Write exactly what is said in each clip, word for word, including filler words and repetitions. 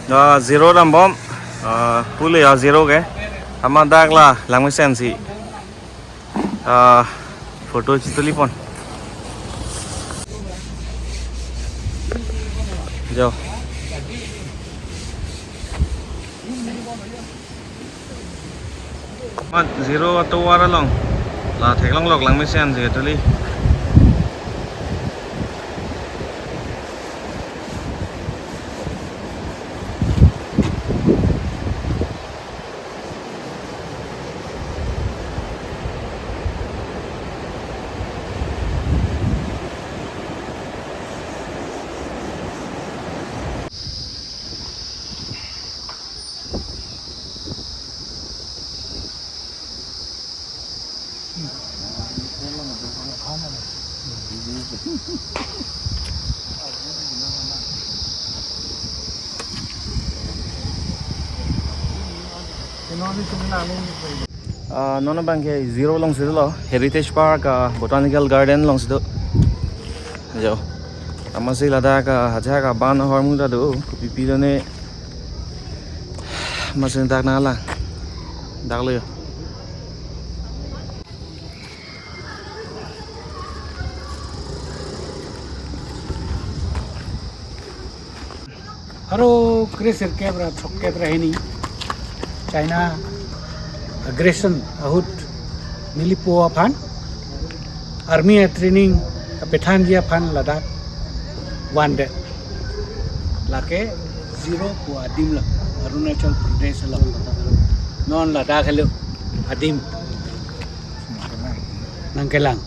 Ah, zero dambom. Ah, pule ya zero ke. Amat dak la langmesensi. Ah, photo chitulipon. Jo. Amat zero atovar along. La theklonglok langmesensi tuli. Ah, non abang ke zero alongsi dolo, Heritage Park, ah, Botanical Garden alongsi do. Jo. Amatsi ladak, ah, ajahak aban ahormu ta do, kopi pi do ne. Amatsi dak nanglang. Dak lo jo. Pharo kre sirkep ra throkkep ra hini China aggression ahut nelipo aphan army training kapethanji aphan ladak vande. Lake zero pu adim lo, Arunachal Pradesh lo. Non ladak helo adim. Nangkelang.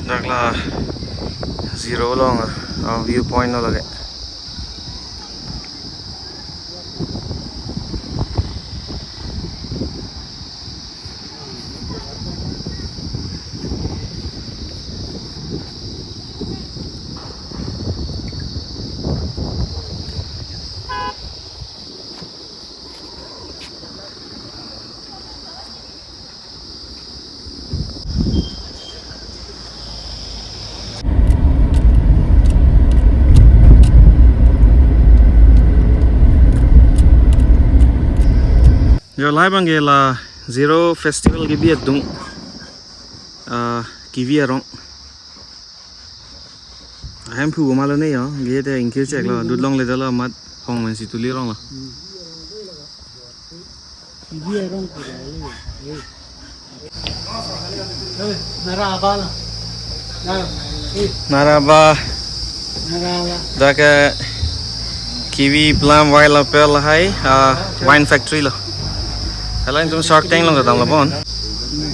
Dak la zero along, ah, viewpoint lo lake. Jo, lahai abang ke la Zero Festival kebi adung, ah, kevi arong. Ahem phu ma lo ne jo, ke te ingkir chek lo, dut longle dolo amat hong mensi tuli rong lo. Hmm. Kevi arong pura le. Eh, nara aba lo. Na, eh, Nara aba. Nara aba. Dak ke kiwi, plum, wine, apple lahai, ah, wine factory lo. Hala itum Shark Tank along kedam lo bon. Hmm.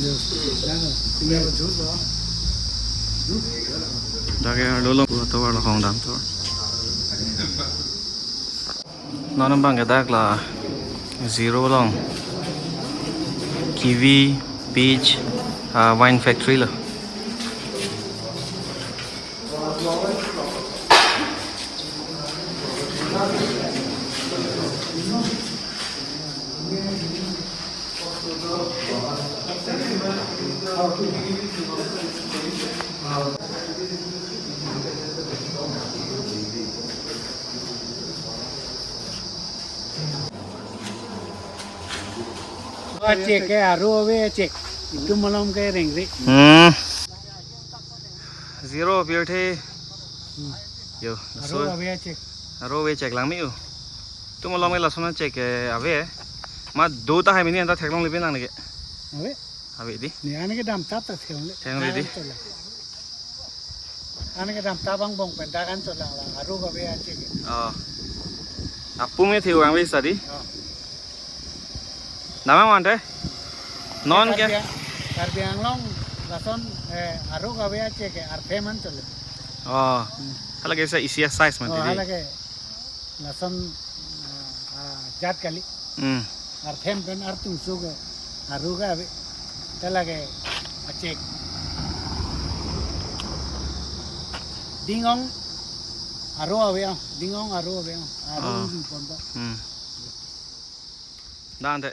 Yo. Dak ke dolo atovar lo hong dam tovar. Non abang ke dak la Zero along kiwi, peach, ah, wine factory lo. Achek ke aro ave achek. Itum malom ke rengre. Hmm. Zero pirthe. Hmm. Jo, aro so ave achek. Aro ave achek lang me-o. Itum malom ke lason achek ke ave. Ma do tahai mini anta theklongle pinang ne ke. Ave. Ave di. Ne ane kedam tap ta theklongle. Theklongle di. Dagan cholang. Ane kedam tap angbong pen dagan cholang la. Aro ave achek ke. Oh. Apum ke theklongle sa di. Oh. Dam-an ante. Non ke. Karbi Ang-, Karbi Anglong lason, eh, aro ave achek ke arphem an chole. Oh. Hmm. Hala ke sa isi a size man. Oh, di. Hala ke lason, ah, ah, jat kali. Hmm. Arphem pen artungso ke aro ave. Te lake achek. Dingong aro ave, ah. Dingong aro ave, ah. Aro, ah, di pon ba. Hmm. Dante.